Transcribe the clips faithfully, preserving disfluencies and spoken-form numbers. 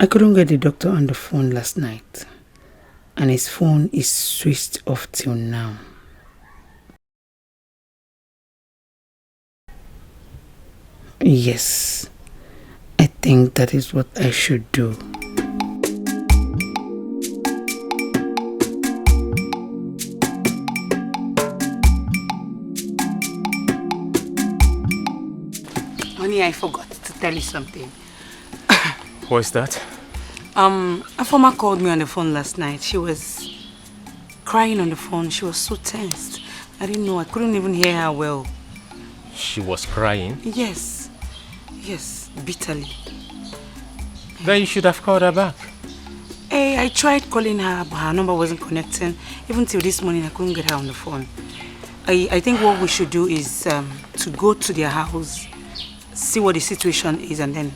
I couldn't get the doctor on the phone last night, and his phone is switched off till now. Yes, I think that is what I should do. Honey, I forgot to tell you something. What's that? Um, Afoma called me on the phone last night. She was crying on the phone. She was so tensed. I didn't know. I couldn't even hear her well. She was crying? Yes. Yes, bitterly. Then you should have called her back. Eh, I tried calling her, but her number wasn't connecting. Even till this morning, I couldn't get her on the phone. I, I think what we should do is um, to go to their house, see what the situation is, and then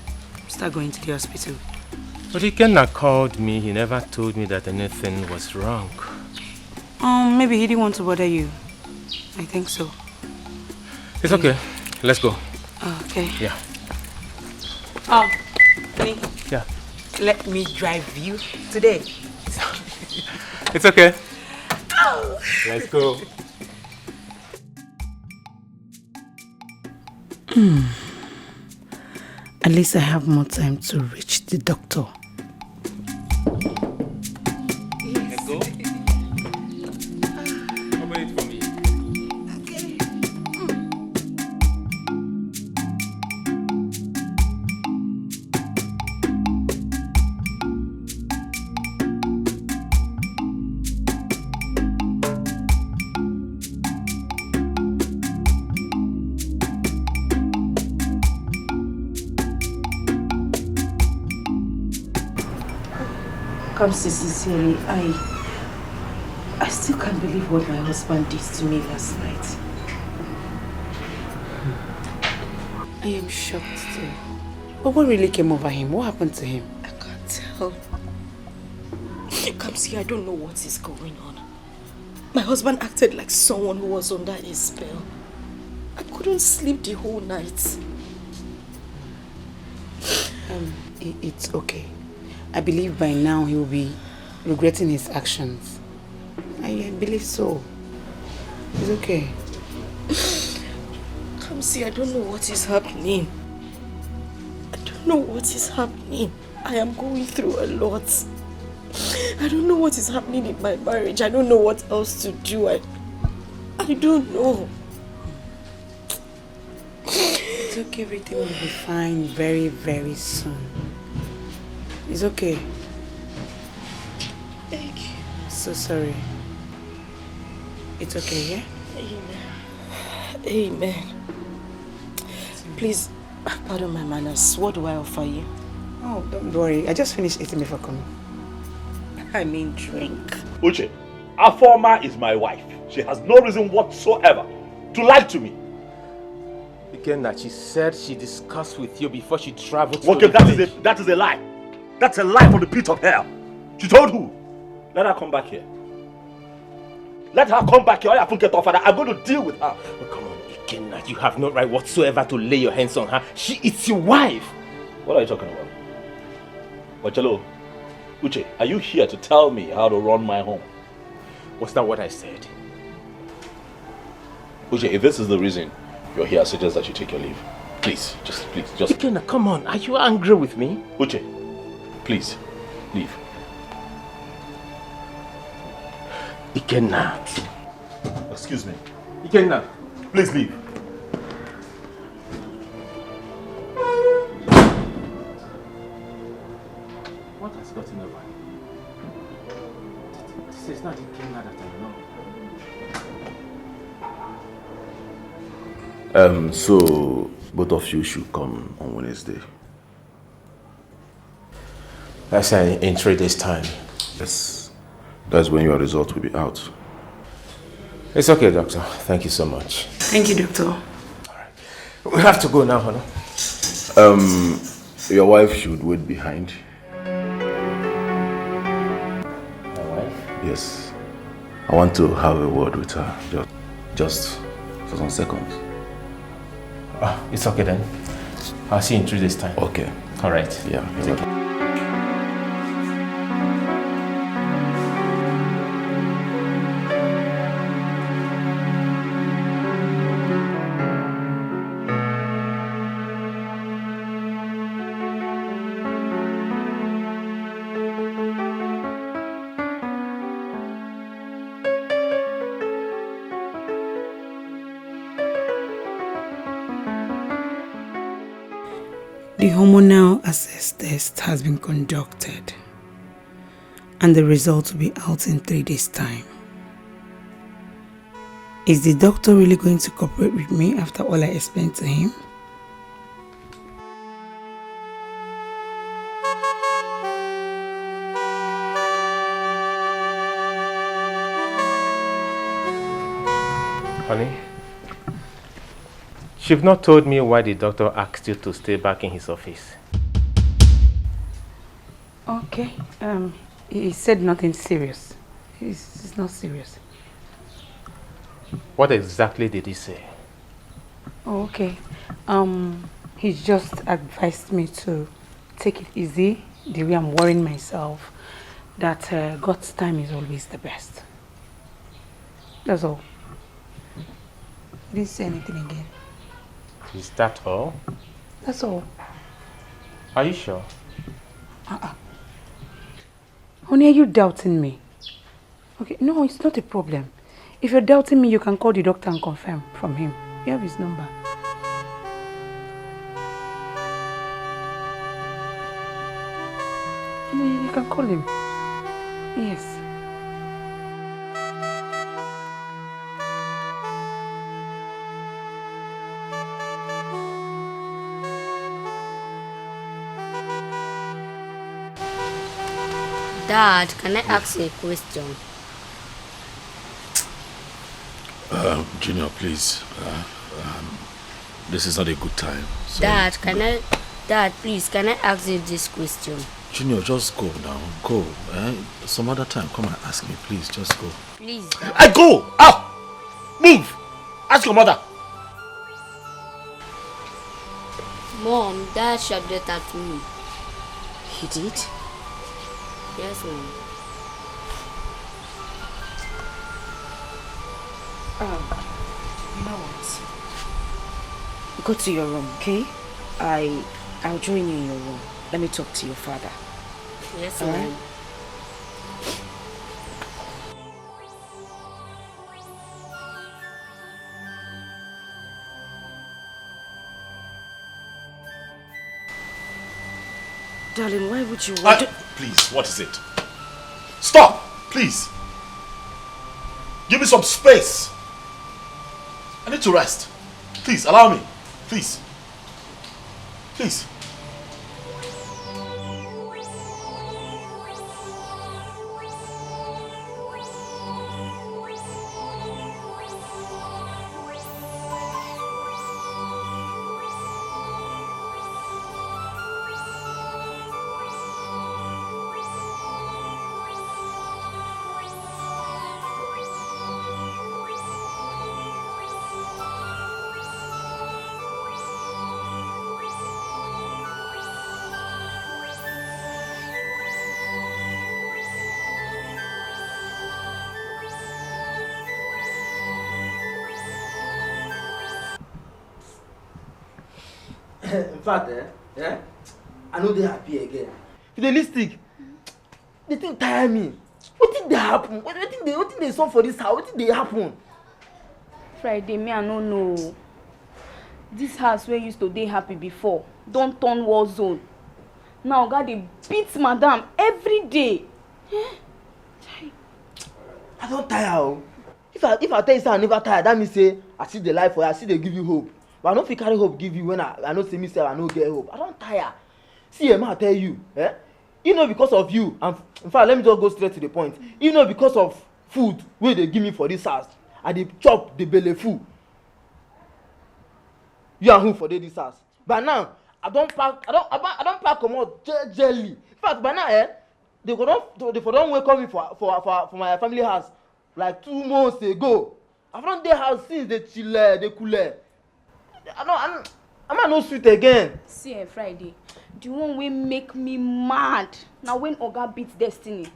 start going to the hospital. But Ikenna called me. He never told me that anything was wrong. Um, maybe he didn't want to bother you. I think so. It's okay. Let's go. Okay. Yeah. Oh, honey. Yeah. Let me drive you today. It's okay. Let's go. At least I have more time to reach the doctor. Let's go. Open it for me. Come see, sincerely, I, I still can't believe what my husband did to me last night. I am shocked too. But what really came over him? What happened to him? I can't tell. Come see, I don't know what is going on. My husband acted like someone who was under a spell. I couldn't sleep the whole night. Um, i- it's okay. I believe by now he will be regretting his actions. I, I believe so. It's okay. Come see, I don't know what is happening. I don't know what is happening. I am going through a lot. I don't know what is happening in my marriage. I don't know what else to do. I, I don't know. It's okay, everything will be fine very, very soon. It's okay. Thank you. So sorry. It's okay, yeah? Amen. Amen. Please, pardon my manners. What do I offer you? Oh, don't worry. I just finished eating before coming. I mean, drink. Uche, Afoma is my wife. She has no reason whatsoever to lie to me. Ikenna, she said she discussed with you before she traveled Okay, to the that is village. A, that is a lie. That's a lie from the pit of hell. She told who? Let her come back here. Let her come back here. Oya, Funke, to father. I'm going to deal with her. Oh, come on, Ikenna. You have no right whatsoever to lay your hands on her. She is your wife. What are you talking about? Ochelo, Uche, are you here to tell me how to run my home? Was that what I said? Uche, if this is the reason you're here, I suggest that you take your leave. Please, just, please, just. Ikenna, come on. Are you angry with me? Uche, please, leave. Ikenna. Excuse me. Ikenna. Please leave. What has gotten over you? This is not the Ikenna that I know. Um, so both of you should come on Wednesday. That's in, in three days' time. Yes. That's when your result will be out. It's okay, doctor. Thank you so much. Thank you, doctor. We have to go now, honey. Um, your wife should wait behind. My wife? Yes. I want to have a word with her. Just, just for some seconds. Ah, it's okay then. I'll see you in three days' time. Okay. All right. Yeah. Take care. The hormonal assess test has been conducted, and the results will be out in three days' time. Is the doctor really going to cooperate with me after all I explained to him? Honey, you've not told me why the doctor asked you to stay back in his office. Okay, um, he said nothing serious. It's, it's not serious. What exactly did he say? Oh, okay. Um, he just advised me to take it easy, the way I'm worrying myself, that uh, God's time is always the best. That's all. He didn't say anything again. Is that all? That's all. Are you sure? Uh-uh. Honey, are you doubting me? Okay, no, it's not a problem. If you're doubting me, you can call the doctor and confirm from him. You have his number. You can call him. Yes. Dad, can I ask you a question? Um, Junior, please. Uh, um, this is not a good time. So Dad, can I, Dad, please, can I ask you this question? Junior, just go now. Go. Eh? Some other time, come and ask me, please. Just go. Please. I go! Out! Move! Ask your mother. Mom, Dad shouted at me. He did? Yes, Mom. Um, you know what? Go to your room, okay? I, I'll join you in your room. Let me talk to your father. Yes, All right. Mom. Darling, why would you want I, please, what is it? Stop! Please! Give me some space! I need to rest. Please, allow me. Please. Please. In fact, eh, eh, I no dey happy again. You dey listen? The thing tire me. Wetin dey happen? Wetin dey, wetin dey sup for this house? Wetin dey happen? Friday, me I no know. This house wey used to dey happy before don turn war zone. Now oga dey beat madam every day. I don tire o. If I, if I tell you say I never tire, that means say I still dey lie for you, I still dey give you hope. But I no fit carry hope give you when I, I know say me sef I no get hope. I don tire. See, eh, ma tell you, eh? If no because of you, and in fact, let me just go straight to the point. If no because of food wey dey give me for this house, I dey chop the belle full. You and who for dey this house? By now, I don pack, I don, I don, I don pack comot je-, jelly. In fact, by now, eh, they go don, they for don welcome me for, for, for, for my family house like two months ago. I don dey house since, dey chill, eh, dey cool, eh. I no, I'm, I'm no sweet again. See, eh, Friday, the one wey make me mad na when oga beat Destiny.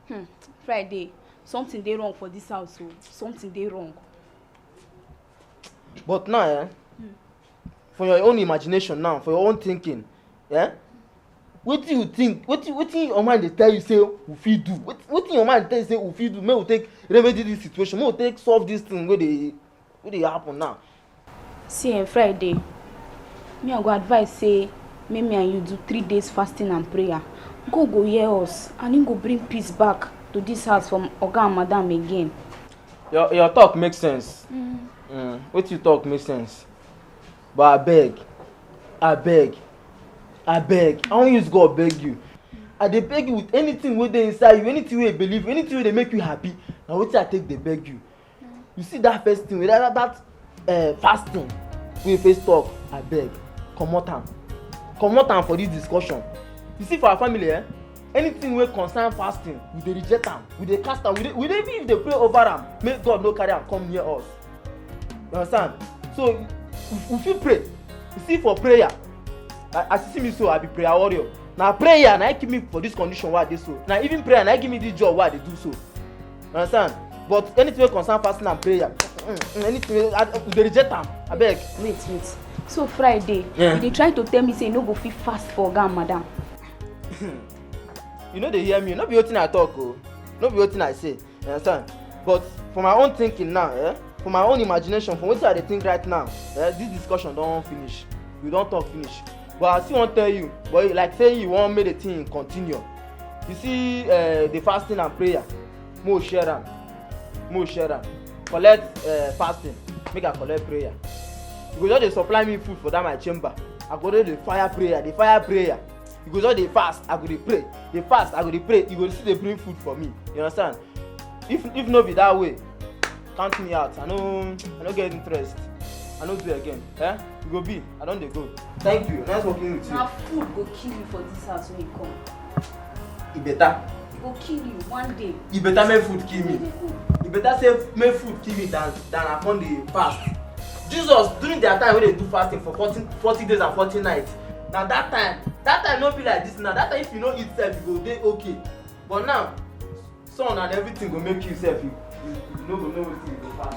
Hmm, Friday, something dey wrong for this house o. Something dey wrong. But now, eh, for your own imagination now, for your own thinking, eh, wetin you think, wetin, wetin your mind dey tell you say we fit do? Wetin, wetin your mind tell you say we fit do? Make we take remedy this situation. Make we take solve this thing wey dey, wey dey happen now. See, eh, Friday, me I go advise say Make me and you do three days fasting and prayer. God go hear us and he go bring peace back to this house from Oga and Madam again. Your your talk make sense. Mm. Mm. Wetin you talk make sense. But abeg, abeg, abeg, I wan use God beg you. I dey beg you with anything wey dey inside you, anything wey you believe, anything wey dey make you happy. Na wetin I take dey beg you. You see that first thing, that that, that uh, fasting wey you first talk, abeg, comot am, comot am for this discussion. You see, for our family, eh, anything wey concern fasting, we dey reject am, we dey cast am, we dey we dey even dey pray over am make God no carry am come near us. You understand? So we, we fit pray. You see, for prayer, a- as you see me so, I be prayer warrior. Na prayer na e keep me for this condition wey I dey so. Na even prayer na e give me this job wey I dey do so. You understand? But anything wey concern fasting and prayer, mm, mm, anything wey I, we dey reject am. Abeg. Wait, wait. So Friday, yeah, you dey try to tell me say you no go fit fast for Oga and Madam? You no dey hear me. No be wetin I talk o. No be wetin I say. You understand? But for my own thinking now, eh? For my own imagination, from wetin I dey think right now, eh? This discussion don finish. We don talk finish. But I still wan tell you, but like say you wan make the thing continue. You see, uh, the fasting and prayer, mo share am, mo share am. Collect uh, fasting, make I collect prayer. You go just dey supply me food for that my chamber. I go dey dey fire prayer, dey fire prayer. You go just dey fast, I go dey pray. Dey fast, I go dey pray. You go still dey bring food for me. You understand? If if no be that way, count me out. I no I no get interest. I no do again. Eh? You go be. I don dey go. Thank you. Nice working with you. Na food go kill you for this house when you come. E better. E go kill you one day. E better make food kill me. E better say make food kill me than than I come dey fast. Jesus, during their time wey dey do fasting for forty forty days and forty nights, na that time that time no be like this now. That time if you no eat sef, you go dey okay. But now, sun and everything go make you sef, you you no go know wetin you go pass.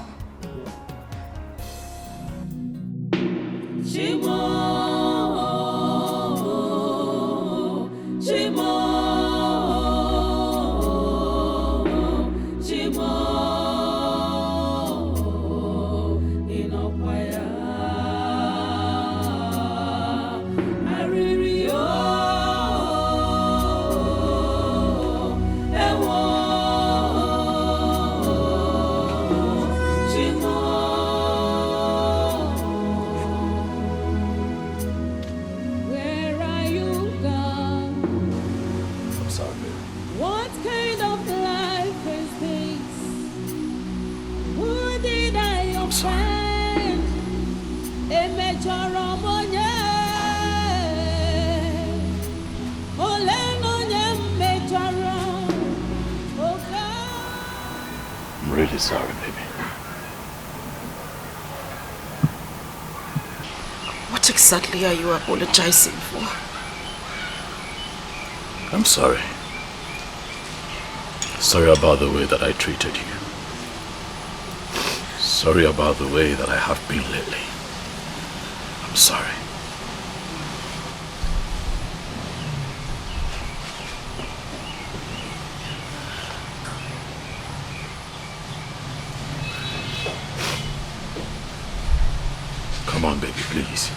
Chimo, Chimo, Chimo, inokwa ya. I'm really sorry, baby. What exactly are you apologizing for? I'm sorry. Sorry about the way that I treated you. Sorry about the way that I have been lately. I'm sorry. Come on, baby, please.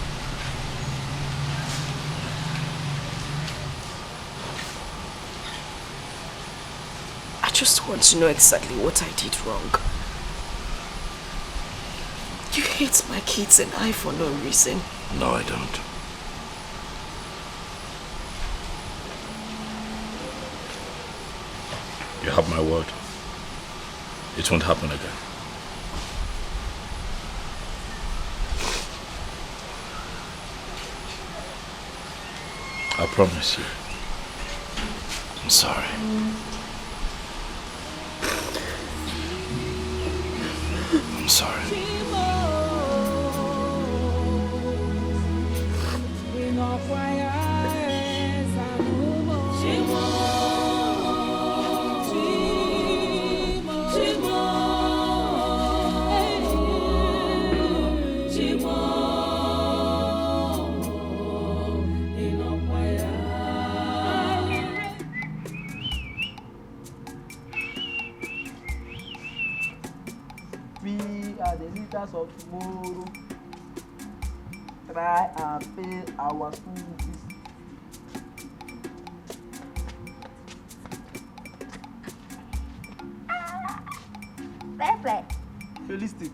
I just want to know exactly what I did wrong. You hate my kids and I for no reason. No, I don't. You have my word. It won't happen again. I promise you. I'm sorry. I'm sorry. We are the leaders of tomorrow. Try and pay our school fees Fly. Realistic.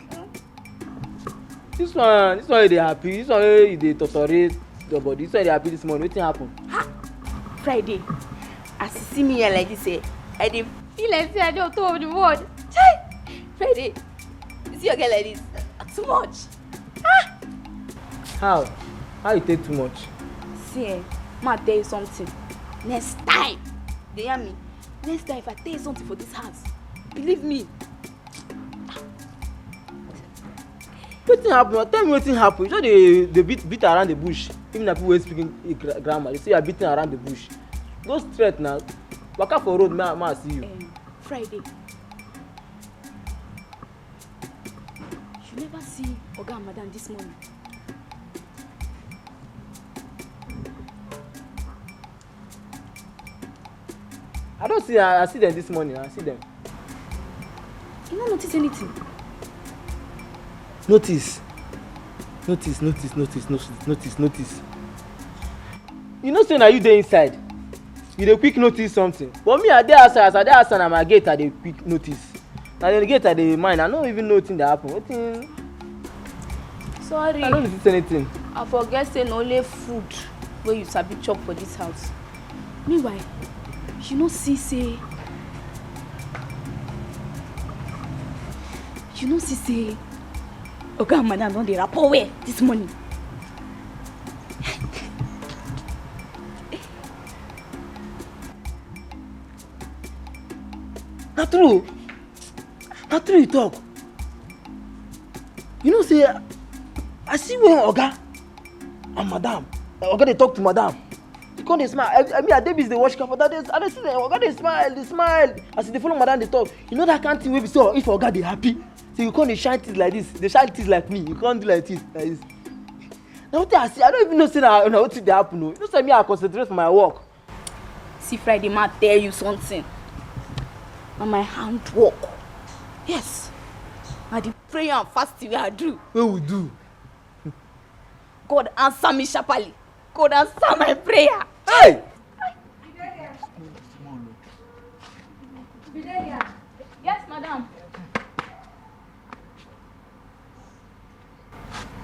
This one, this one you dey happy. This one wey you dey totori your body. This one you dey happy this morning. Wetin happen? Ha! Friday. As you see me here like this, eh, I dey feel like say I dey on top of the world. Chai! Friday. You see your girl like this? Too much. Ah! How? How you take too much? See, eh, ma tell you something. Next time, dey hear me? Next time, if I tell you something for this house, believe me. Wetin happen? Tell me wetin happen. You just dey dey beat beat around the bush. Even na people wey speak in gra- grammar, they say you are beating around the bush. Go straight now. Waka for road, ma ma see you. Um, Friday. You never see Oga and Madam this morning. I don't see. I, I see them this morning. I see them. You no notice anything? Notice. Notice, notice, notice, notice, notice, notice. You know say na you dey inside. You dey quick notice something. But me, I dey outside. As I dey outside, na my gate I dey quick notice. Na the gate I dey mind. I no even know wetin dey happen. Wetin? Sorry. I no notice anything. I forget say na only food wey you sabi chop for this house. Meanwhile, you no see say you no see say Oga and Madam don dey rapport well this morning. Na true. Na true you talk. You know say I see when Oga and Madam, Oga dey talk to Madam. You come dey smile. I, I mean, I dey busy dey watch car for that day. I dey see the Oga dey smile, dey smile. As he dey follow Madam dey talk, you know that kind thing wey be so if Oga dey happy, so you come dey shine teeth like this, dey shine teeth like me. You come do like this, like this. Na wetin I see. I don't even know say na na wetin dey happen o. You know say me I concentrate for my work. See Friday, ma tell you something. Na my handwork. Yes. Na the prayer and fasting wey I do. Wey we do? God answer me sharply. God answer my prayer. Hey! Yes, madam.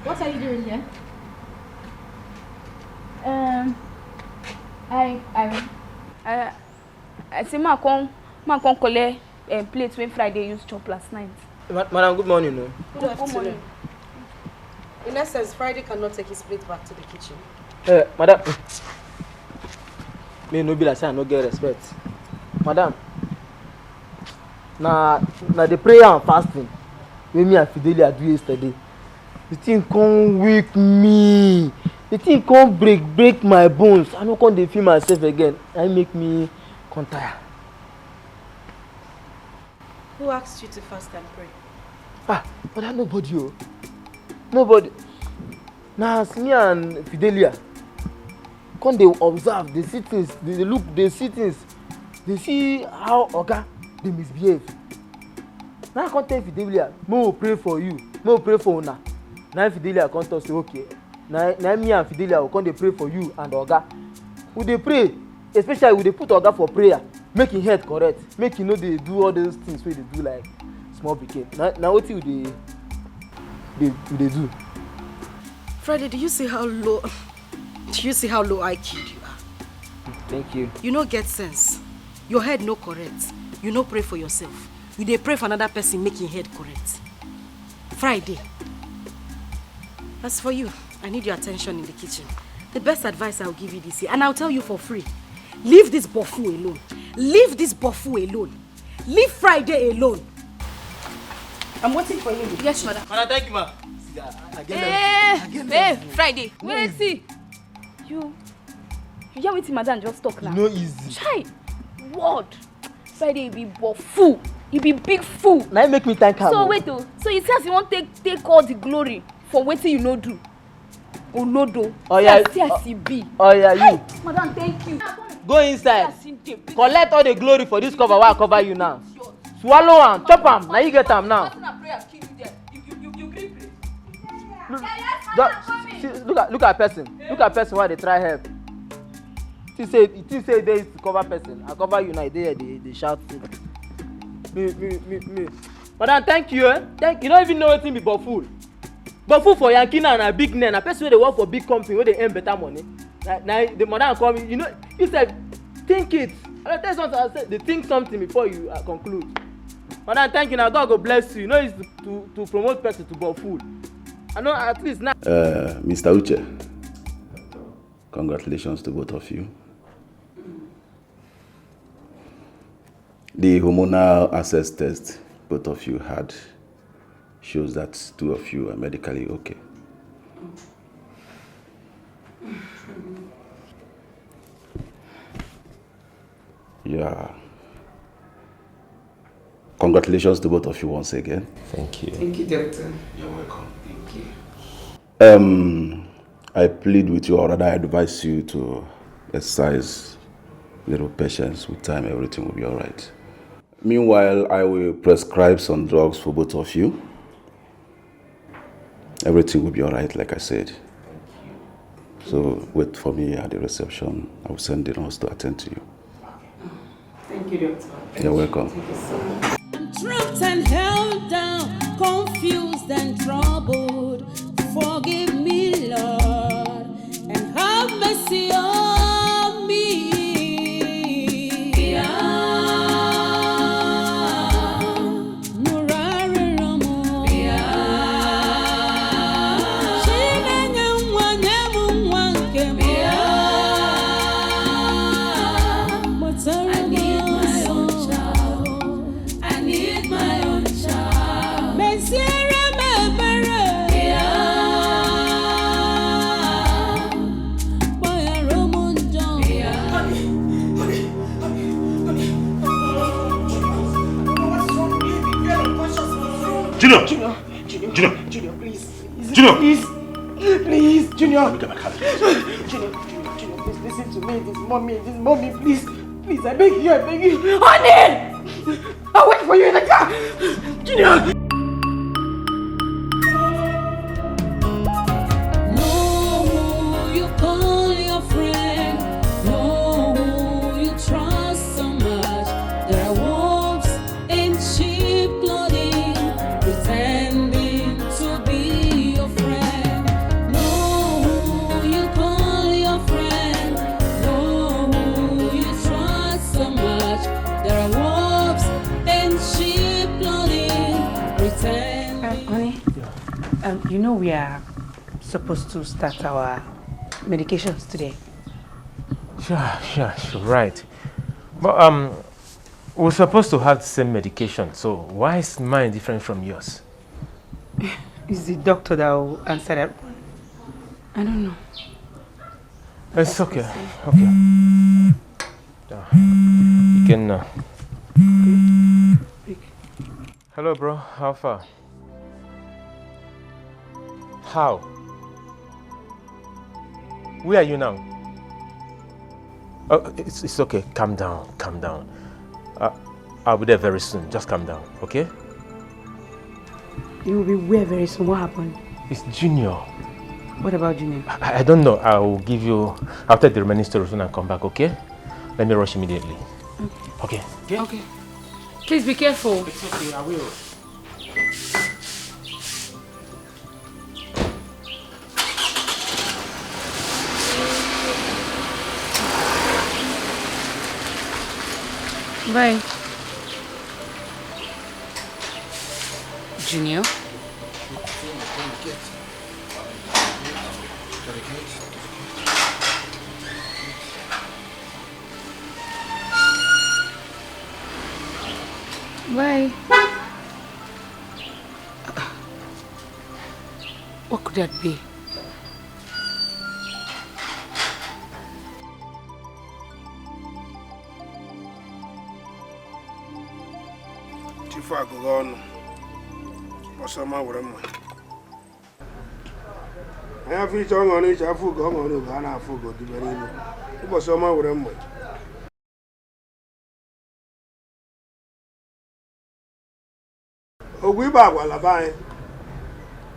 What are you doing here? Um, I, I, I, I say ma come, ma come collect um, plate wey Friday use chop last night. Ma- Madam, good morning. No. Good afternoon. In essence, Friday cannot take his plate back to the kitchen. Uh, madam, me no be like say I no get respect. Madam, na na the prayer and fasting wey me and Fidelia do yesterday. The thing come weak me. The thing come break break my bones. I no come dey feel myself again. Na im make me come tire. Who asked you to fast and pray? Ah, but I nobody oh. Nobody. Na as me and Fidelia come dey observe, dey see things, dey dey look, dey see things, dey see how oga dey misbehave. Na I come tell Fidelia, make we pray for you, make we pray for una. Na Fidelia come talk say okay. Na na me and Fidelia we come dey pray for you and oga. We dey pray, especially we dey put oga for prayer, make him head correct, make he no dey do all those things wey dey do like small pikin. Na na wetin we dey dey we dey do. Friday, do you see how low do you see how low I Q you are? Thank you. You no get sense. Your head no correct. You no pray for yourself. You dey pray for another person make him head correct. Friday. As for you, I need your attention in the kitchen. The best advice I'll give you this year, and I'll tell you for free, leave this bofu alone. Leave this bofu alone. Leave Friday alone. I'm waiting for you. Yes, madam. Madam, thank you, ma. See, I, I get Eh, level. I get eh, level. Friday. Wait, see. You, you hear wetin madam just talk now? No easy. Chai, word. Friday, you be bo- fool. You be big fool. Na im make me thank am So o. Wait o. So you see as you wan take take all the glory for wetin you no do? Olodo. Oh, yeah. See as, see as e be. Oh, yeah, you. Hey, madam, thank you. Go inside. See as e dey. Collect all the glory for this cover wey I cover you now. Swallow am, chop am. Na you get am now. Fasting and prayer kill you there. You, you, you, you gree pray. Look, just, see, look at look at person. Look at person wey dey try help. Think say think say dey to cover person. I cover you now. Dey there dey dey shout. Me me me me. Madam, thank you, eh? Thank you. You don't even know wetin be boful. Boful for Yankee now na big name, na person wey dey work for big company wey dey earn better money. Na, na the madam come, you know, you sef think it. I tell you something, I say, dey think something before you uh, conclude. Madam, thank you. Now God go bless you. You know, it's to, to promote person to boful. I know at least now. Uh, Mister Uche, congratulations to both of you. The hormonal access test both of you had shows that two of you are medically okay. Yeah. Congratulations to both of you once again. Thank you. Thank you, doctor. You're welcome. Thank you. Um, I plead with you, or rather, I advise you to exercise little patience. With time, everything will be all right. Meanwhile, I will prescribe some drugs for both of you. Everything will be all right, like I said. So wait for me at the reception. I will send the nurse to attend to you. Thank you, doctor. You're welcome. Thank you so much. I'm trapped and held down, confused and troubled. Forgive me, Lord, and have mercy on me. Yeah. Nụrụ arịrịọ m. Bịa. Chinenye nwa, nye m nwa nke m. Bịa. Kpọtara m ọsọ. I need my own child. I need my own child. Meziere m ebere. Bịa. Gbaghara m njọ. Bịa. Junior! Junior! Junior! Junior, please. Junior! Please. Please, Junior. Let me get my car. Junior, Junior, Junior, please listen to me. This mommy, this mommy, please. Please, I beg you, I beg you. Honey! I'll wait for you in the car. Junior! Know who you call your friend. Know who you trust so much. There are wolves in sheep clothing, pretending to be your friend. Know who you call your friend. Know who you trust so much. There are wolves in sheep clothing, pretending. Um, honey, um, you know we are supposed to start our medications today. Sure, sure, sure, right. But um, we're supposed to have the same medication, so why is mine different from yours? It's the doctor that will answer that one. I don't know. It's okay. Okay. Ah, Ikenna. Hello, bro. How far? How? Where are you now? Oh, it's, it's okay. Calm down. Calm down. Uh, I'll be there very soon. Just calm down, okay? You will be where very soon? What happened? It's Junior. What about Junior? I, I don't know. I will give you. I'll tell the remaining stories when I come back, okay? Let me rush immediately. Okay. Okay. Okay. Please be careful. It's okay. I will. Bye. Junior? Bye. What could that be? Chifu agụghị ọnụ. Ụbọchị ọma were mma. Anyị afọ iche ọṅụ ọrụ iche, afọ ugo ọṅụ ọrụ ugo, a na-afụ ugo dibere ilu. Ụbọchị ọma were mma. Ogwu ibe agwala be anyị.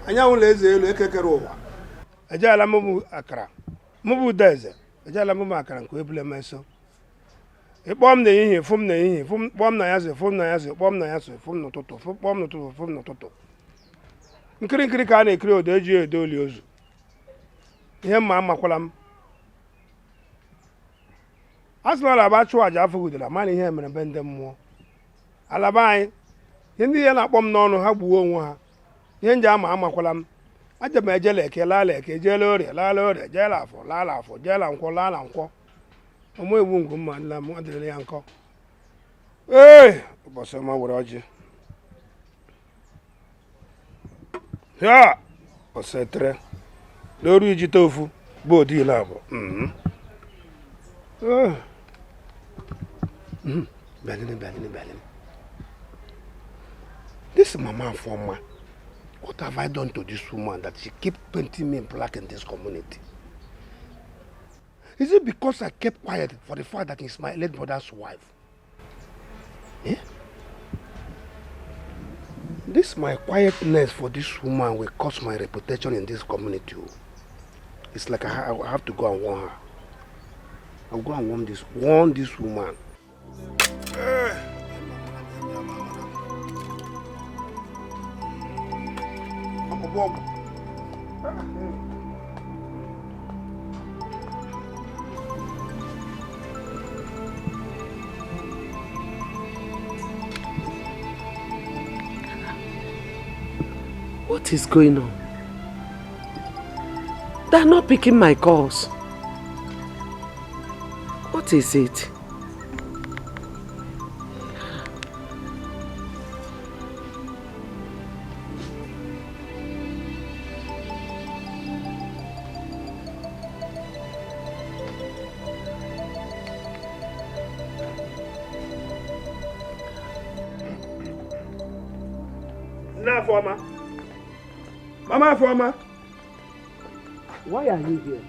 Anyanwụ na eze elu ekekere ụwa. Ejela m bụ akara. Mụ bụ Udeze. Ejela m bụ akara nke ebule meso. Ị kpọọ m n'ehihie, fụ m n'ehihie, fụ m, kpọọ m n'anyasị, fụ m n'anyasị, kpọọ m n'anyasị, fụ m n'ụtụtụ, fụ, kpọọ m n'ụtụtụ, fụ m n'ụtụtụ. Nkiri nkiri ka a na-ekiri odo eji edo oli ozu. Ihe mma amakwala m. A sị na alaba chụọ aja afọ gudere, ama na ihe mere be ndị mmụọ. Alaba anyị, ihe ndị ya na-akpọ m n'ọnụ, ha gbuo onwe ha. Ihe nje ama amakwala m. Aja m ejela eke, laala eke, jeela orie, laala orie, jeela afọ, laala afọ, jeela nkwọ, laala nkwọ. Ọmụ egbu ngwu mma, nla m, ọ dịrịla ya nkọ. Ee, ụbọchị ọma were ọjị. Ya, osetere. N'oru ijite ofu, bụ odi ile abụọ. Mhm. Eh. Mhm. Bịanene, bịanene, bịanene. This Mama Afoma, what have I done to this woman that she keep painting me black in this community? Is it because I kept quiet for the fact that he's my late brother's wife? Eh? This my quietness for this woman will cost my reputation in this community. Oh. It's like I, ha- I have to go and warn her. I'll go and warn this, warn this woman. What is going on? They're not picking my calls. What is it? Nne Afoma. Mama Afoma. Why are you here?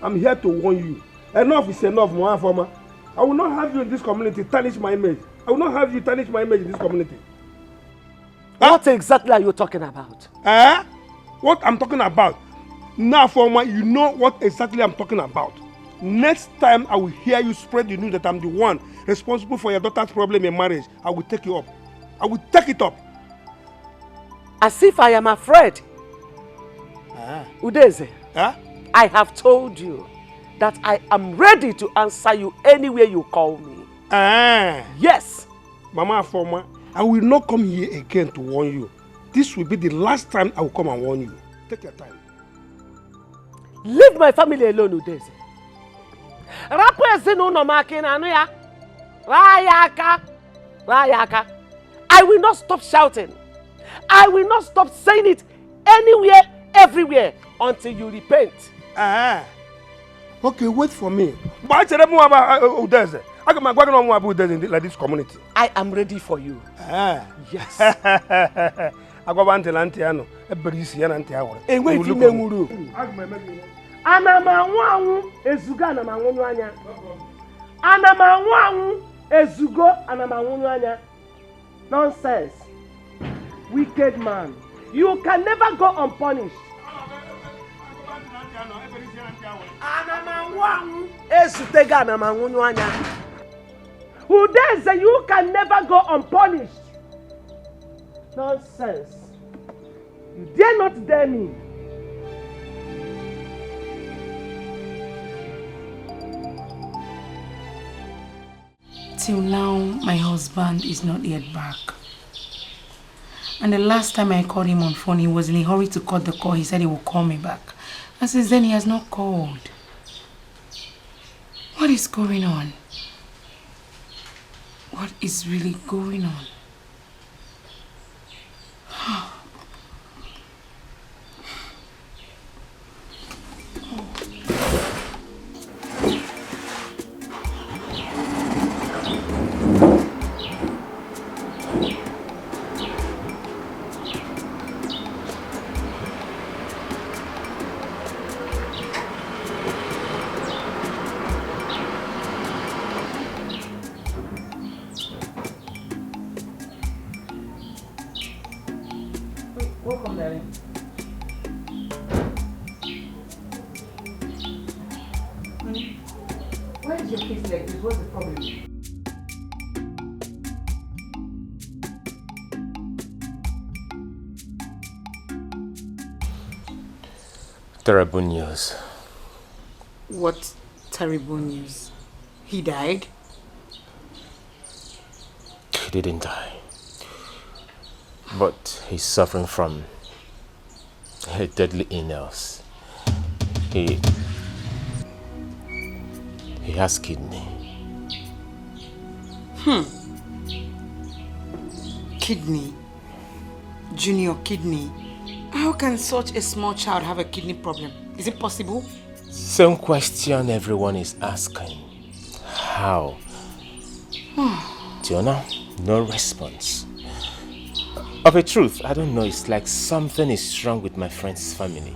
I'm here to warn you. Enough is enough, Mama Afoma. I will not have you in this community tarnish my image. I will not have you tarnish my image in this community. Huh? What exactly are you talking about? Eh? What I'm talking about? Now, Afoma, you know what exactly I'm talking about. Next time I will hear you spread the news that I'm the one responsible for your daughter's problem in marriage, I will take you up. I will take it up. As if I am afraid. Ah. Udeze, ah? I have told you that I am ready to answer you anywhere you call me. Ah. Yes. Mama Afoma, I will not come here again to warn you. This will be the last time I will come and warn you. Take your time. Leave my family alone, Udeze. Rapụ ezinụlọ m aka, ị na-anụ ya? Raa ya aka. Raa ya aka. I will not stop shouting. I will not stop saying it anywhere, everywhere until you repent. Ah. Okay, wait for me. Mgbe a chere m nwa bụ, uh, uh, Udeze. Aga m agwa gị na ọnwa bụ Udeze in the, like this community. I am ready for you. Ah. Yes. Agwaba ntị na ntị anụ, ebere isi ya na ntị awụrụ. Enweghị ife ime nwuru. Ana m anwụ anwụ, ezugo ana m anwụnyụ anya. Ana m anwụ anwụ, ezugo ana m anwụnyụ anya. Nonsense. Wicked man. You can never go unpunished. Ana m anwụ anwụ, ezutego ana m anwụnyụ anya. Udeze, you can never go unpunished. Nonsense. You dare not dare me. Till now, my husband is not yet back. And the last time I called him on phone, he was in a hurry to cut the call. He said he will call me back. And since then, he has not called. What is going on? What is really going on? Welcome, darling. Honey, Why is your face like this? What's the problem? Terrible news. What terrible news? He died? He didn't die. But he's suffering from a deadly illness. He he has kidney. Hmm. Kidney. Junior, kidney. How can such a small child have a kidney problem? Is it possible? Same question everyone is asking. How? Tiona, no response. Of a truth, I don't know. It's like something is wrong with my friend's family.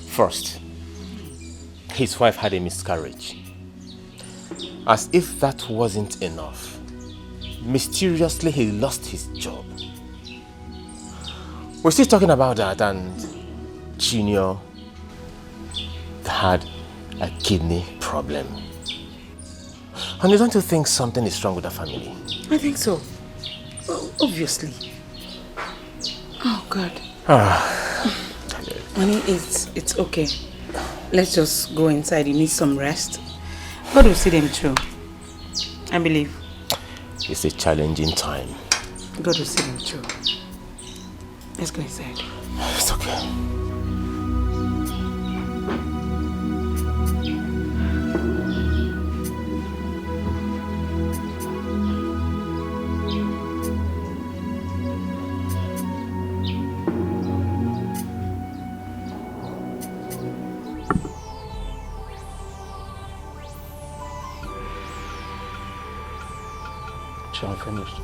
First, his wife had a miscarriage. As if that wasn't enough, mysteriously he lost his job. We're still talking about that, and Junior had a kidney problem. And don't you think something is wrong with the family? I think so. Obviously. Oh, God. Ah. Honey, it's, it's okay. Let's just go inside. You need some rest. God will see them through. I believe. It's a challenging time. God will see them through. Let's go inside. It's okay. She unfinished.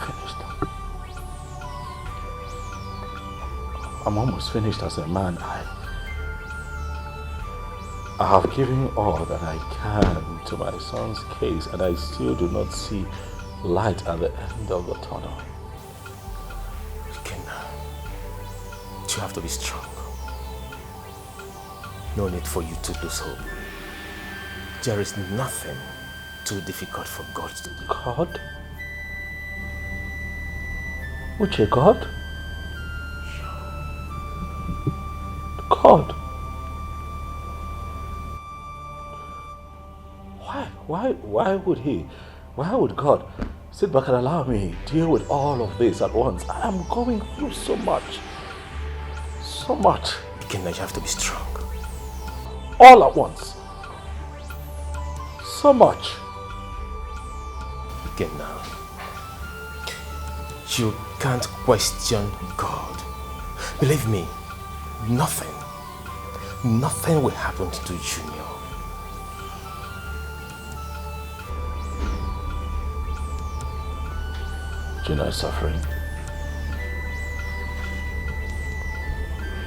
Finished. I'm almost finished as a man. I, I have given all that I can to my son's case, and I still do not see light at the end of the tunnel. Ikenna, you have to be strong. No need for you to lose hope. There is nothing too difficult for God to do. God? Uche, God? God? Why, why, why would he? Why would God sit back and allow me deal with all of this at once? I am going through so much. So much. Ikenna, you have to be strong. All at once. So much. Ikenna, you can't question God. Believe me, nothing, nothing will happen to Junior. Junior is suffering.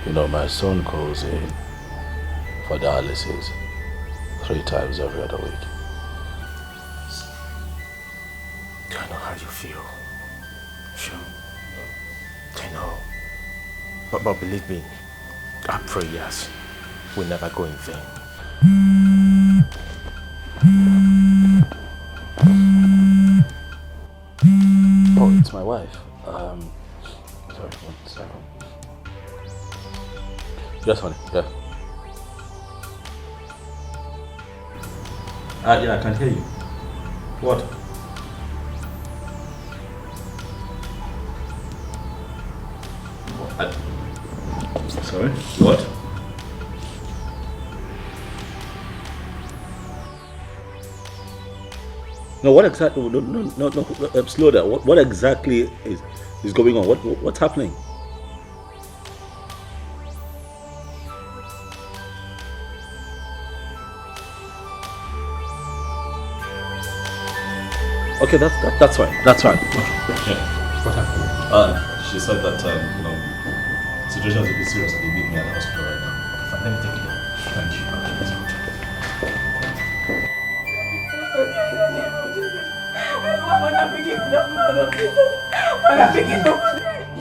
You know, my son calls in for dialysis three times every other week. I know how you feel. Sure. I know. But, but believe me, our prayers will never go in vain. Oh, it's my wife. Um, sorry, one second. Yes, honey. Yeah. Uh, yeah, I can hear you. What? What? I, sorry? What? No, what exactly? No, no, no, no, no, uh, slow down. What, what exactly is, is going on? What, what, what's happening? Okay, that's, that, that's fine. That's fine. Yeah. What happened? Uh, she said that, um, you know, situation is a bit serious and they need me at the hospital right now. Fine, let me take it down. Thank you.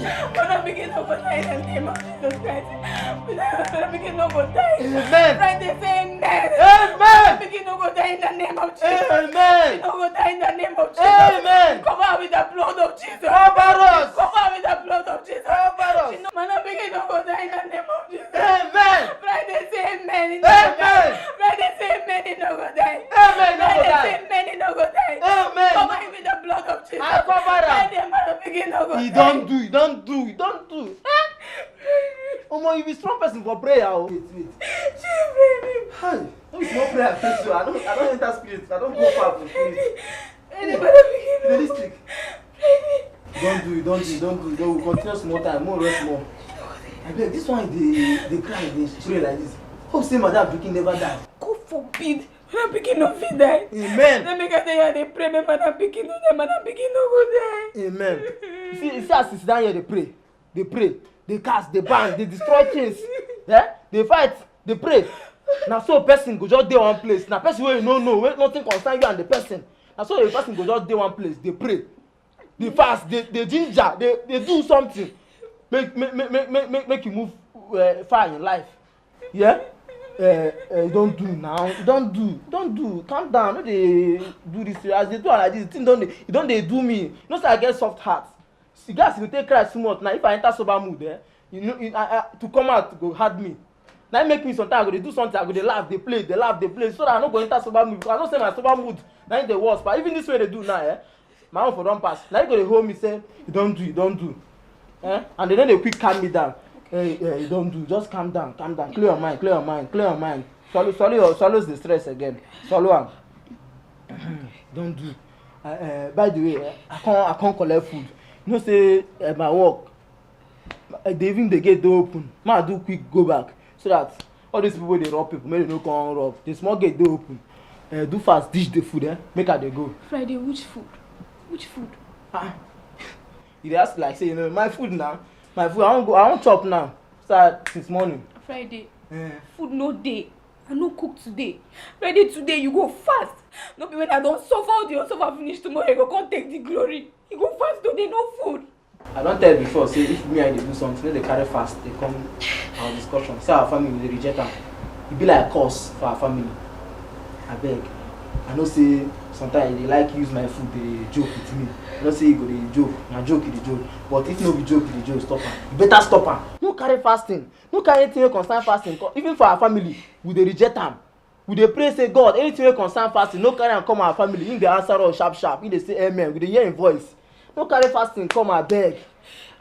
Mother pikin no go die in the name of Jesus Christ. Mother pikin no go die. Amen. Friday say amen. Amen. Mother pikin no go die in the name of Jesus. Amen. She no go die in the name of Jesus. Amen. Cover her with the blood of Jesus. Cover us. Cover her with the blood of Jesus. Cover us. She no, mother pikin no go die in the name of Jesus. Amen. Friday say amen. He no go die. Amen. Friday say amen. He no go die. Amen. He no go die. Friday say amen. He no go die. Amen. Cover him with the blood of Jesus. I cover am. Friday, mother pikin no go die. He don do, he don do, he don do. Eh? Omo, you be strong person for prayer o. Wait, wait. She pray me. Hi. No be small prayer I pray so. I don, I don enter spirit. I don go far for spirit. Friday, mother pikin no go die. Realistic. Friday. Don't do it, don't do it, don't do it. Don't, we continue small time. More rest more. Abeg, this one dey, dey cry, dey pray like this. Hope say madam pikin never die. God forbid. Madam pikin no fit die. Amen. Let me get there, dey pray, make madam pikin no die. Madam pikin no go die. Amen. You see, you see as you sit down here, dey pray, dey pray, dey cast, dey ban, dey destroy things. Eh? Dey fight, dey pray. Na so person go just dey one place. Na person wey you no know, wey nothing concern you and the person. Na so the person go just dey one place, dey pray, dey fast, dey, dey ginger, dey, dey do something. Make, make, make, make, make, make, make you move uh, far in life. Yeah? Uh, uh, you don do now. You don do. You don do. Calm down. No dey do this. As dey do am like this, the thing don dey, e don dey do me. You know say I get soft heart. See, guys, you take cry too much. Now, if I enter sober mood, eh, you know, you, I, I, to come out go hard me. Na im make me sometimes I go dey do something, I go dey laugh, dey play, dey laugh, dey play, so that I no go enter sober mood. Because I know say my sober mood na im dey worse. But even this way dey do now, eh, my own for don pass. Na im go dey hold me say, "You don do, you don do." Eh? And they no dey quick calm me down. "Hey, hey, you don do. Just calm down, calm down. Clear your mind, clear your mind, clear your mind. Swallow, swallow your, swallow the stress again. Swallow am." "Don do. Uh, uh, by the way, eh, I come, I come collect food. You know say uh, my work, uh, dey, even the gate dey open. Ma do quick go back so that all these people wey dey rob people, make they no come rob. The small gate dey open. Uh, do fast, dish the food, eh? Make I dey go." Friday, which food? Which food? Ah, you dey ask like say you know my food now. My food, I wan go, I wan chop now. Start since morning. Friday. Eh. Food no dey. I no cook today. Friday, today you go fast. No be when I don suffer, all the suffer finish, tomorrow you go come take the glory. You go fast today, no food. I don tell you before say if me and you dey do something, no dey carry fast dey come our discussion. Say our family dey reject am. E be like curse for our family. Abeg, I know say sometimes you dey like use my food dey joke with me. I know say you go dey joke, na joke you dey joke. But if no be joke you dey joke, stop am. You better stop am. No carry fasting, no carry anything wey concern fasting come. Even for our family, we dey reject am. We dey pray say, "God, anything wey concern fasting, no carry am come our family." Him dey answer us sharp sharp. Him dey say, "Amen." We dey hear him voice. No carry fasting come, abeg.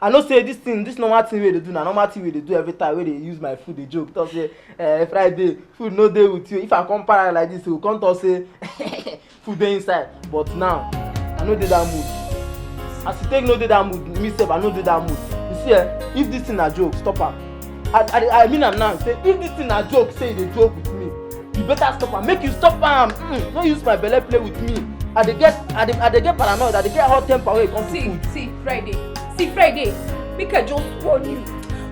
I know say this thing, this normal thing wey dey do, na normal thing wey dey do every time, wey dey use my food dey joke. Talk say, "Eh, Friday, food no dey with you." If I come para like this, he go come talk say, "Food dey inside." But now, I no dey that mood. As you take no dey that mood, me sef, I no dey that mood. You see, eh, if this thing na joke, stop am. I, I, I mean am now. Say, if this thing na joke, say you dey joke with me, you better stop am. Make you stop am. Mm, no use my belle play with me. I dey get, I dey, I dey get paranoid. I dey get hot temper when it comes to food. See, see, Friday. See, Friday. Make I just warn you.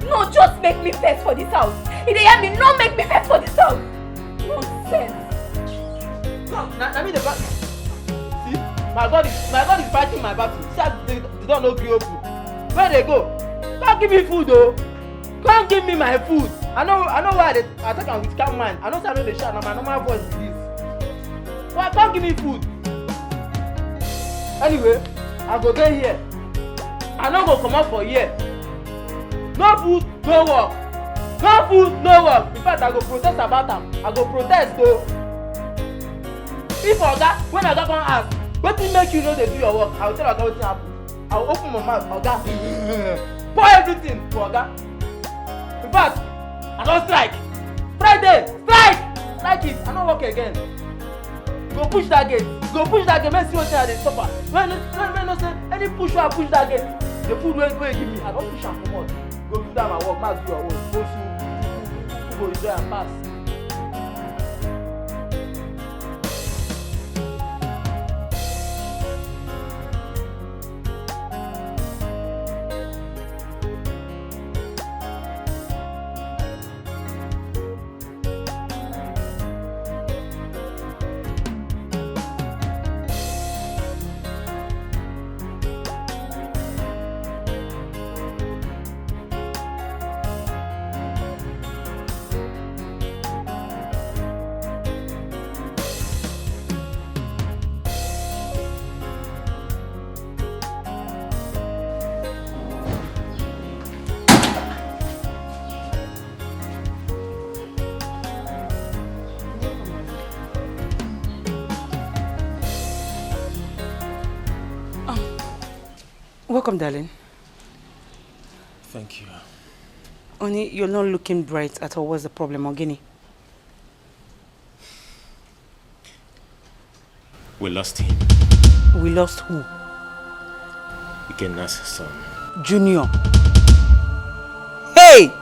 No, just make me first for this house. You dey hear me? No make me first for this house. Nonsense. No, na, na me dey back. See, my God is, my God is fighting my battle. See as the, the door no gree open. Where dey go? Come give me food o. Come give me my food. I know, I know why I dey attack am with calm mind. I know say I no dey shout, na my normal voice be this. Why, come give me food. Anyway, I go dey here. I no go comot for here. No food, no work. No food, no work. In fact, I go protest about am. I go protest o. If oga, when oga come ask, "Wetin make you no dey do your work?" I go tell oga wetin happen. I go open my mouth, oga, pour everything for oga. In fact, I don strike. Friday, strike! Strike it. I no work again. Go push that gate. Go push that gate. Make see wetin I dey suffer. When, when, when no say any push wey I push that gate, the food wey, wey give me, I don push am comot. Go do that my work. Ma do your work. Go see. You go enjoy am pass. Come, darling. Thank you. Honey, you're not looking bright at all. What's the problem, Ogini? We lost him. We lost who? Ikenna's son. Junior. Hey!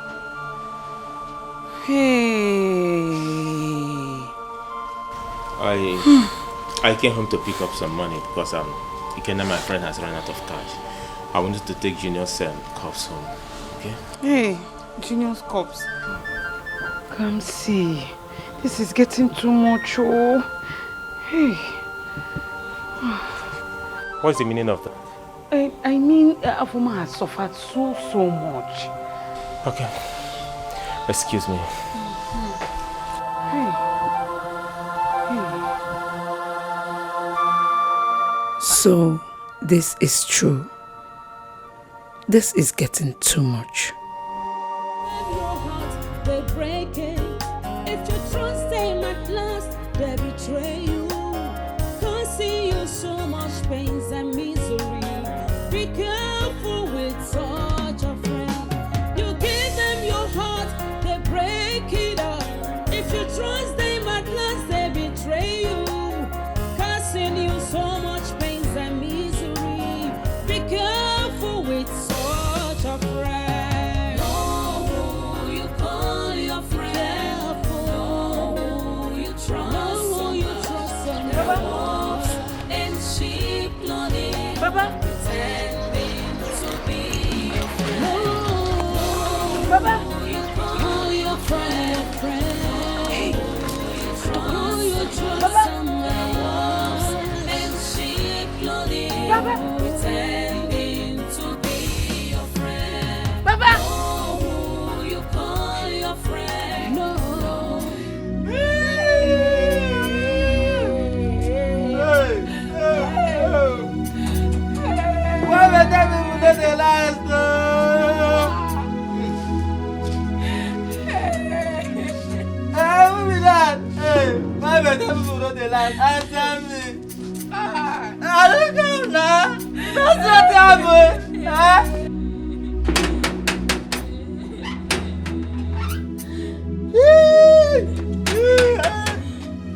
Hey! I I came home to pick up some money because um Ikenna, my friend, has run out of cash. I wanted to take Junior's um, cups home. Okay? Hey, Junior's cups. Come see. This is getting too much, oh. Hey. What's the meaning of that? I, I mean, uh, Afoma has suffered so, so much. Okay. Excuse me. Hey. Hey. So, this is true. This is getting too much. Your heart, they break it. If you trust them at last, they betray you. Causing you so much pains and misery. Be careful with such a friend. You give them your heart, they break it up. If you trust them at last, they betray you. Causing you so much pains and misery. Be careful with such a friend. Know who you call your friend. Know who you trust. Know who you trust. Wolves in sheep clothing. Baba. Pretending to be your friend. Baba. Who you call your friend. Hey. Who you trust. Baba. Wolves in sheep clothing. Baba. Pretending to be your friend. Baba. Know who you call your friend. No. Why better people no dey last? Hey, who be that? Hey, why better people no dey last? Answer me. I don't know now. That's what happened. Huh? Hey,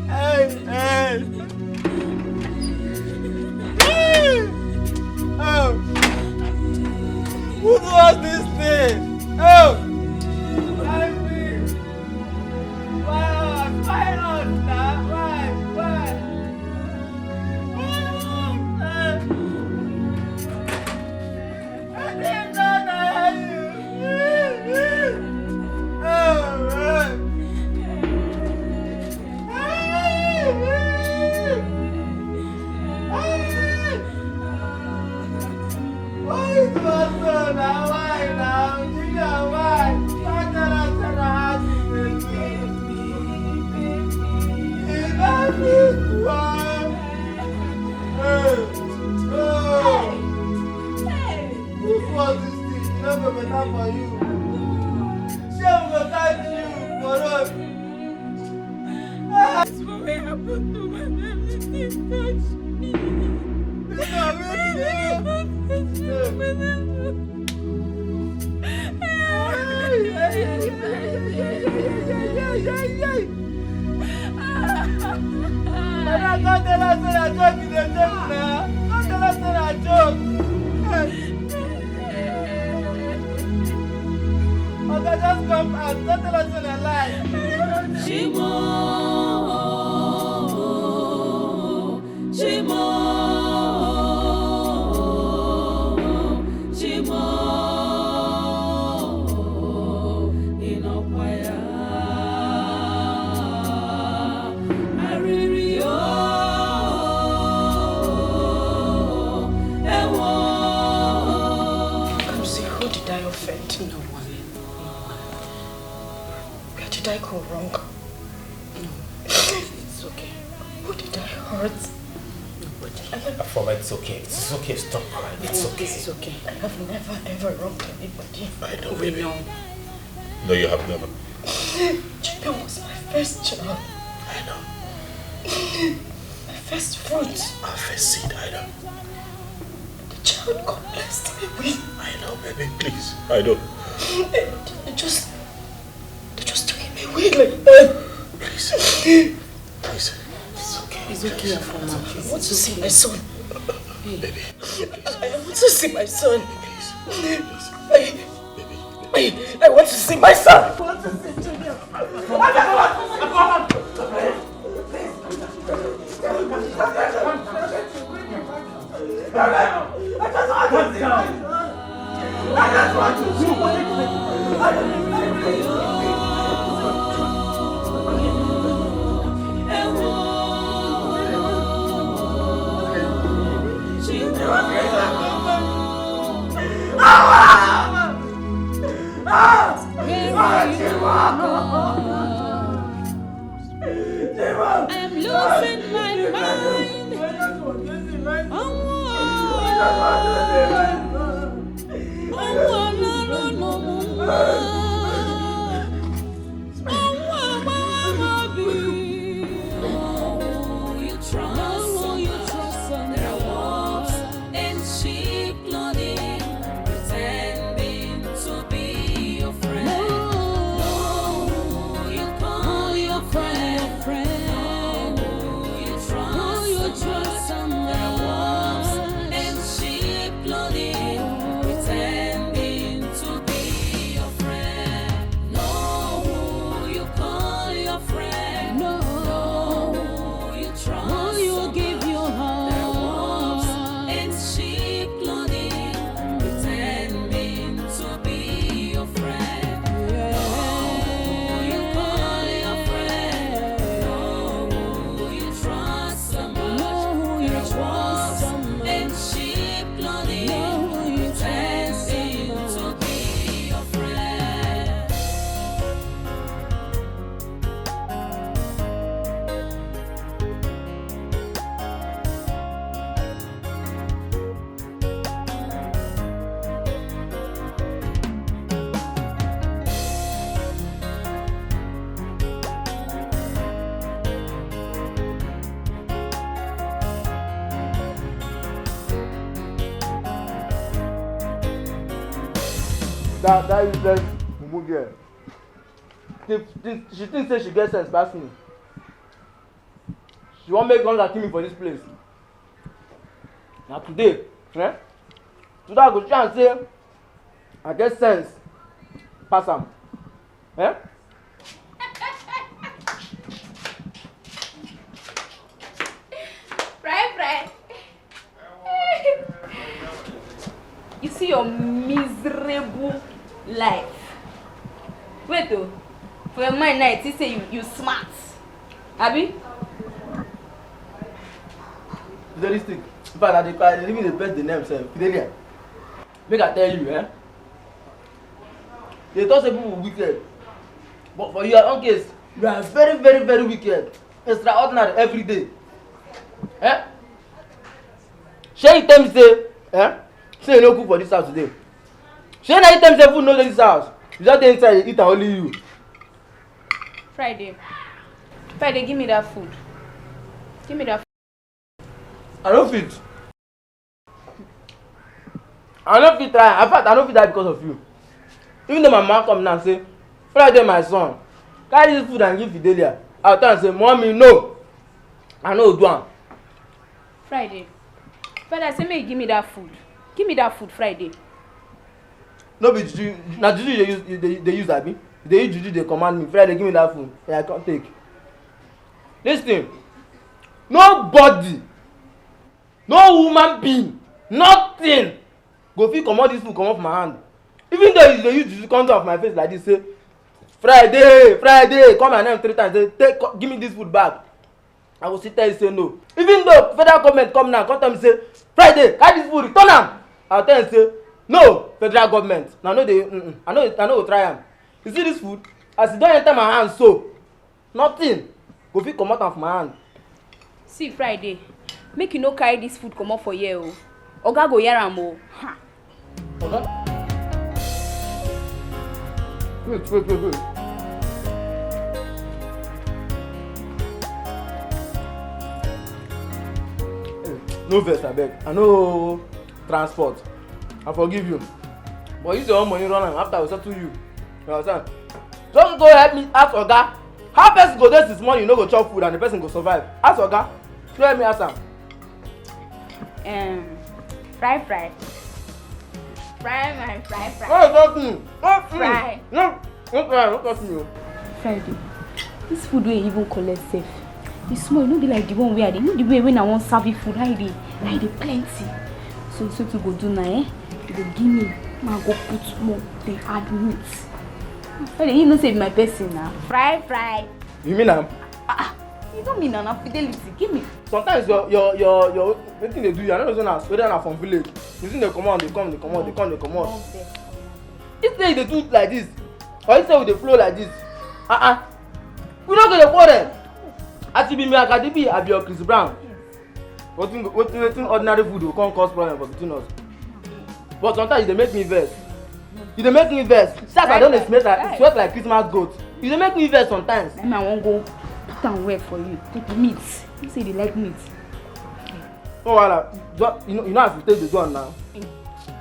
hey. Hey! Oh! Who does this thing? Oh! Help me! Why us? Why us now? Why? Why? Oh! Hey! This one wey happen to my everything touch me. This one wey happen to my everything. Madam, come tell us say na joke you dey joke na. Come tell us say na joke. Oga, just come out. Don't tell us say na lie. Chimo, Chimo, Chimo, Inokwaya, Aririo, Ewo. Come see, who did I offend? No one. Where did I go wrong? No, it's okay. Who did I hurt? Nobody. Afoma, it's okay. It's okay. Stop crying. It's okay. This is okay. I have never ever wronged anybody. I know, baby. We know. No, you have never. Chicken was my first child. I know. My first fruit. Our first seed, I know. The Child, God bless me. We I know, baby, please. I know. They just, they just threw him away like that. Please. Please. It's okay. It's okay, Afoma. I want to see my son. Baby. I want to see my son. Please. I, I, I want to see my son. I want to see Junior. I just want to see my son. I'm losing my mind. Who you trust, there are wolves in sheep clothing, pretending to be your friend. Know who you call your friend. Know who you trust, there are wolves in sheep clothing, pretending to be your friend. Know who you call your friend. Know who you trust. Who you give your heart. There are wolves in sheep clothing, pretending to be your friend. Know who you call your friend. Know who you trust so much. There are wolves in sheep clothing, pretending to be your friend. That that useless mumu girl. She, she, she think say she get sense pass me. She wan make hunger kill me for this place. Na today, eh? Today I go show am say I get sense pass am. Eh? Fry, fry. You see your miserable life. Wait o, for your mind now, you think say you, you smart. Abi? You dey this thing. In fact, I dey, I dey even dey bet the name sef. Fidelia. Make I tell you, eh? They talk say people wicked. But for your own case, you are very, very, very wicked. Extraordinary every day. Eh? Shey you tell me say, eh? Say you no cook for this house today. Shey na you tell me say food no dey this house. You just dey inside, dey eat and only you. Friday. Friday, give me that food. Give me that food. I no fit. I no fit try. In fact, I no fit die because of you. Even though my mama come now say, Friday, my son, carry this food and give Fidelia. I tell am say, Mommy, no. I no do am. Friday. Friday, I say make you give me that food. Give me that food, Friday. No be juju, na juju you dey use, you dey, dey use, abi? You dey use juju dey command me. Friday, give me that food. Yeah, I come take. Listen, nobody, no human being, nothing go fit comot this food comot for my hand. Even though you dey use juju come do am for my face like this, say, Friday, Friday, call my name three times, say, take, co-, give me this food back. I go still tell you say no. Even though federal government come now, come tell me say, Friday, carry this food, return am. I go tell you say, no, federal government, na no dey, mm-mm, I no, I no go try am. You see this food, as e don enter my hand so, nothing go fit comot am for my hand. See, Friday, make you no carry this food comot for here o. Oga go hear am o. Ha! Oga? Wait, wait, wait, wait. Hey, no vex, abeg. I no, transport. I forgive you. But use your own money run am after we settle you. You understand? Just go help me ask oga how person go dey since morning no go chop food and the person go survive. Ask oga. Go help me ask am. Um, fry fry. Fry my fry fry. No touch me. No touch me. Fry. No, no try, no touch me o. Friday. This food wey you even collect sef. E small, e no be like the one wey I dey. You know the way when I wan serve you food, how e dey, how e dey plenty. So, so to go do now, eh? You go give me, ma go put more, then add meat. Friday, you know say be my person na. Fry fry. You mean am? You know me na, na fidelity. Give me. Sometimes your your your your wetin dey do you, I no know say na whether na from village. You see dey comot, dey come, dey comot, dey come, dey comot. This day you dey do like this, or you say we dey flow like this? Uh-uh. We no go dey quarrel. As you be me Akadibi, I be your Chris Brown. Wetin wetin wetin ordinary food go come cause problem for between us? But sometimes you dey make me vex. You dey make me vex. See as I don dey sweat like sweat like Christmas goat. You dey make me vex sometimes. Then I wan go put am well for you. Take meat. You say you dey like meat. No wahala. Just, you know, you know as you take dey do am now. You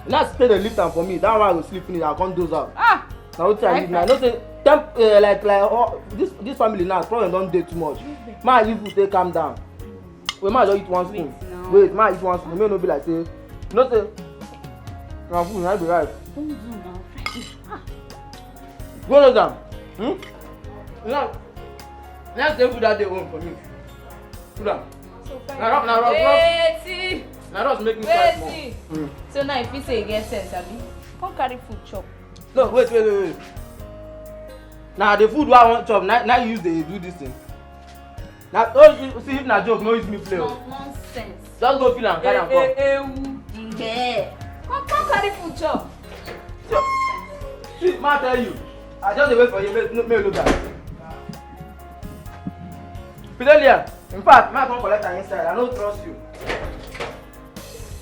know as you take dey lift am for me. That one I go sleep finish. I come doze out. Ah. Na wetin I live now. I know say temp uh, like like uh, this this family now problem don dey too much. Ma I leave food take calm down. Wait, ma I just eat one spoon. Wait, ma I eat one spoon. Make no be like say, you know say na food na be rice. Don't do now. Go no down. Hmm? Now, next day food that day own for me. Put am. So fine. Na rough, na rough, rough. Wetin? Na rough make me cry small. Wetin? Mm. So now if you say you get sense, abi? Come carry food chop. No, wait, wait, wait, wait. Na the food wey I wan chop, na na you use dey do this thing. Na oh, you see if na joke, no use me play o. No nonsense. Just go feel am, carry am come. Ewu. Ngbe. Come come carry food chop. See, ma tell you, I just dey wait for you, make make you look at. Fidelia, in fact, ma come collect am inside, I no trust you.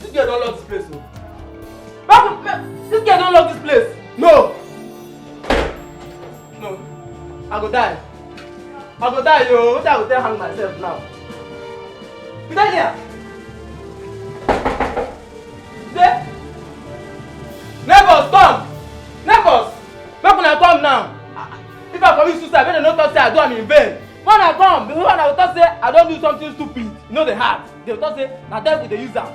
This girl don lock this place o. Back up, this girl don lock this place. No. No. I go die. I go die o. Wetin I go take hang myself now? Fidelia. Dey. Neighbors come. Neighbors. Make una come now. If I commit suicide, make dem no talk say I do am in vain. Make una come. Before una go talk say I don do something stupid. E no dey hard. Dey talk say na devil dey use am.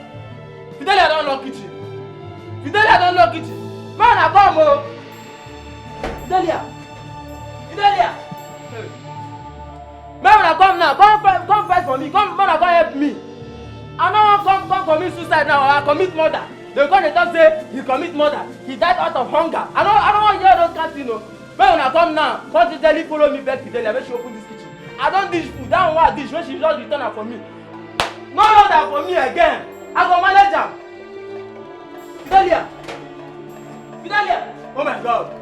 Fidelia don lock kitchen. Fidelia don lock kitchen. Make una come o. Fidelia. Fidelia. Make una come now. Come fight, come fight for me. Come, make una come help me. I no wan come come commit suicide now or I commit murder. Dey come dey talk say he commit murder. He died out of hunger. I no, I no wan hear those kind thing o. Make una come now. Come gingerly follow me beg Fidelia make she open this kitchen. I don dish food. That one wey I dish, make she just return am for me. No load am for me again. I go manage am. Fidelia! Fidelia! Oh my God!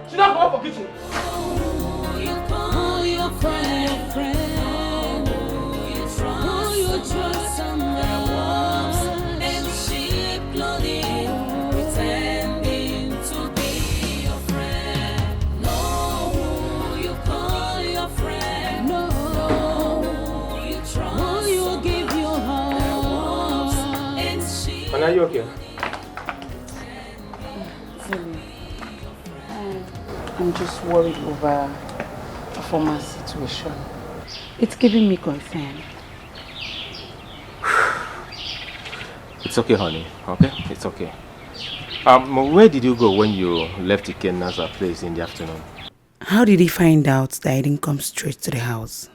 She don comot for kitchen. Who you call your friend? Who you trust and love? And she plotting, pretending to be your friend. Know who you call your friend. Know who you trust. Who you give your heart. And she Are you okay? I'm just worried over a former situation. It's giving me concern. It's okay, honey. Okay? It's okay. Um, where did you go when you left Ikenna's place in the afternoon? How did he find out that I didn't come straight to the house?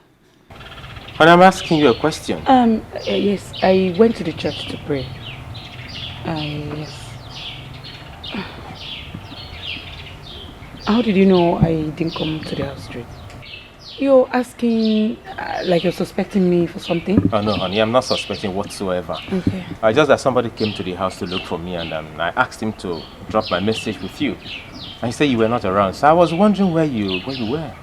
And I'm asking you a question. Um, uh, yes, I went to the church to pray. Uh, yes. How did you know I didn't come to the house straight? You're asking uh, like you're suspecting me for something? Oh, no, honey, I'm not suspecting whatsoever. Okay. Uh, just that somebody came to the house to look for me, and um, I asked him to drop my message with you. And he said you were not around, so I was wondering where you where you were.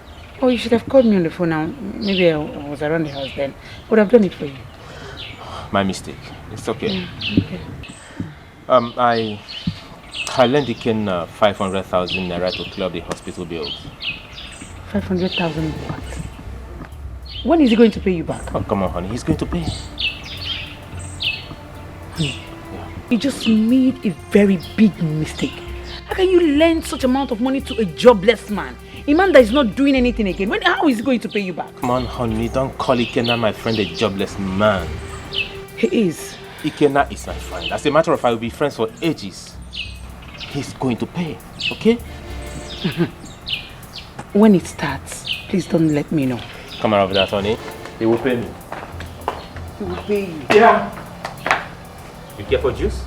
Oh, you should have called me on the phone now. Maybe I was around the house then. I would have done it for you. My mistake. It's okay. Yeah, okay. Um, I I lent the king uh, five hundred thousand naira to clear up the hospital bills. Five hundred thousand what? When is he going to pay you back? Oh, come on, honey. He's going to pay. Honey. Yeah. You just made a very big mistake. How can you lend such amount of money to a jobless man? A man that is not doing anything again. When, how is he going to pay you back? Come on, honey, don't call Ikenna, my friend, a jobless man. He is. Ikenna is my friend. As a matter of fact, we'll be friends for ages. He's going to pay, okay? When it starts, please don't let me know. Come out of that, honey. He will pay me. He will pay you. Yeah. You care for juice?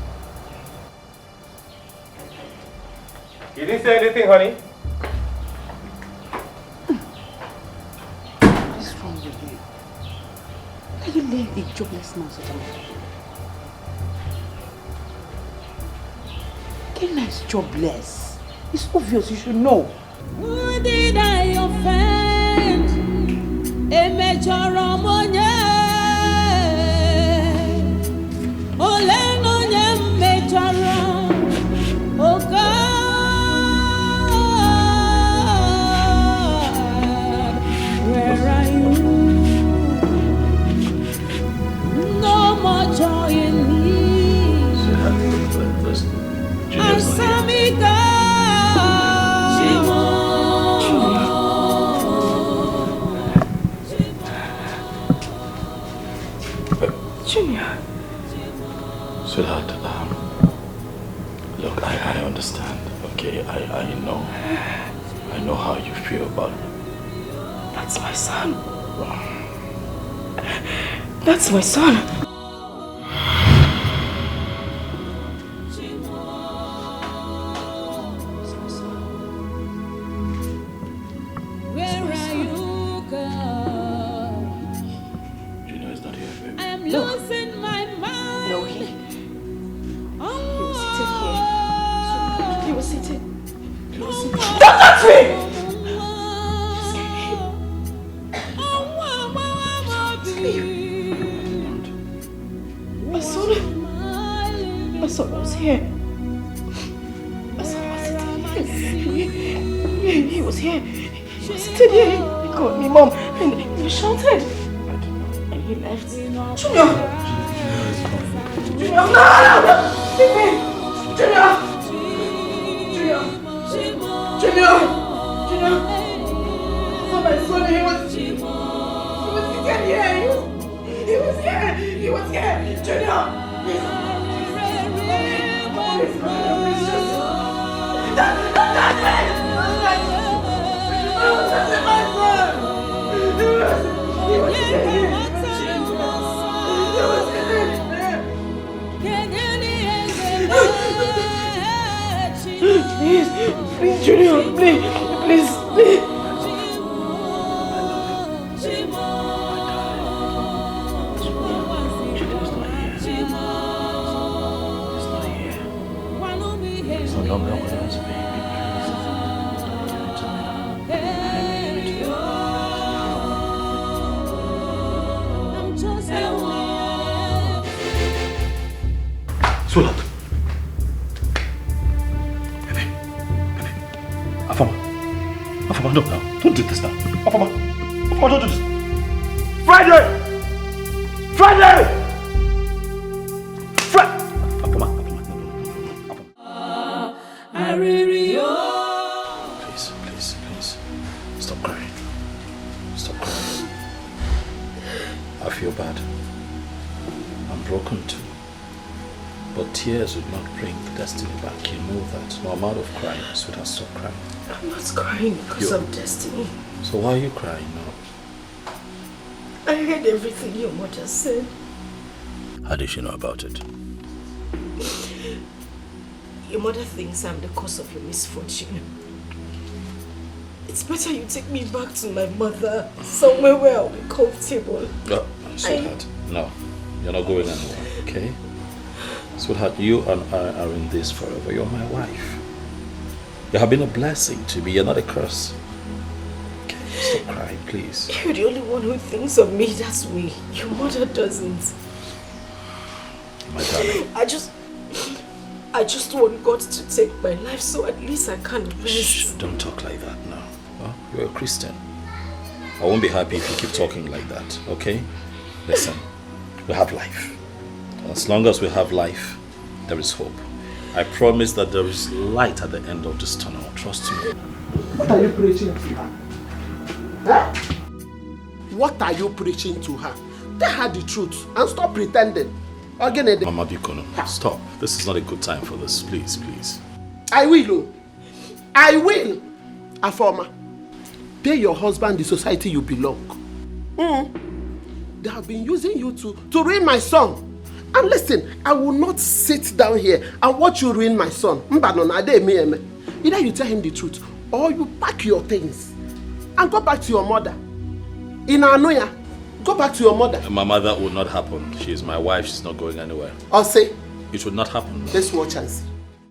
You didn't say anything, honey. What is wrong with you? Are you laying a jobless man such a man? Ikenna is jobless. It's obvious, you should know. Who did I offend? Emechọrọ m onye? Ole na onye m mechọrọ? Oh God, where are you? No more joy in me. Junior's not here. Answer me, God. Junior. Sweetheart, um, look, I, I understand, okay? I, I know. I know how you feel, but that's my son. That's my son. Where are you, girl? Junior is not here, baby. I'm losing my mind. No, he, he was sitting here. He was sitting. He was sitting. Don't touch me! My son, my son was here. My son was sitting here. He, he, he was here. He was sitting here. He called me mom and he shouted. And he left. Junior! Junior, no, no, no! Leave me! Junior! Junior! Junior! Junior! Oh, my son, he was, he was sitting here. He was, he was here. He was here. Junior! Please. Please, please, just, don't, don't touch me! Don't touch me! Don't touch my son! He was, he was here. He was here. Please, please, Junior, please, please, please. Junior is not here. He's not here. Please don't knock on us, baby, please. Don't do it to me. Sweetheart. Baby, baby. Afama. Afama, no, no. Don't do this now. Afama. Afama, don't do this. Friday! Friday! Friday! Afama, Afama, no, no, no, no, no. Afama. Please, please, please. Stop crying. Stop crying. I feel bad. I'm broken too. But tears would not bring Destiny back. You know that. No amount of crying, sweetheart, stop crying. I'm not crying because of Destiny. So why are you crying now? I heard everything your mother said. How did she know about it? Your mother thinks I'm the cause of your misfortune. It's better you take me back to my mother, somewhere where I'll be comfortable. No, sweetheart, no. You're not going anywhere, okay? Sweetheart, you and I are in this forever. You're my wife. You have been a blessing to me. You're not a curse. Okay, stop crying, please. You're the only one who thinks of me that way. Your mother doesn't. My darling. I just, I just want God to take my life, so at least I can rest. Shh, don't talk like that now. Huh? You're a Christian. I won't be happy if you keep talking like that, okay? Listen, we have life. As long as we have life, There is hope. I promise that there is light at the end of this tunnel. Trust me. What are you preaching to her? Huh? What are you preaching to her? Tell her the truth and stop pretending. Ogene, Mama Bikono, stop. This is not a good time for this. Please, please. I will. Oh. I will. Afoma, tell your husband the society you belong. Mm. They have been using you to, to ruin my son. And listen, I will not sit down here and watch you ruin my son. Mba no na dey me eme. Either you tell him the truth or you pack your things and go back to your mother. In Anoya, go back to your mother. Mama, that will not happen. She is my wife. She's not going anywhere. Or say, It will not happen. Let's watch and see.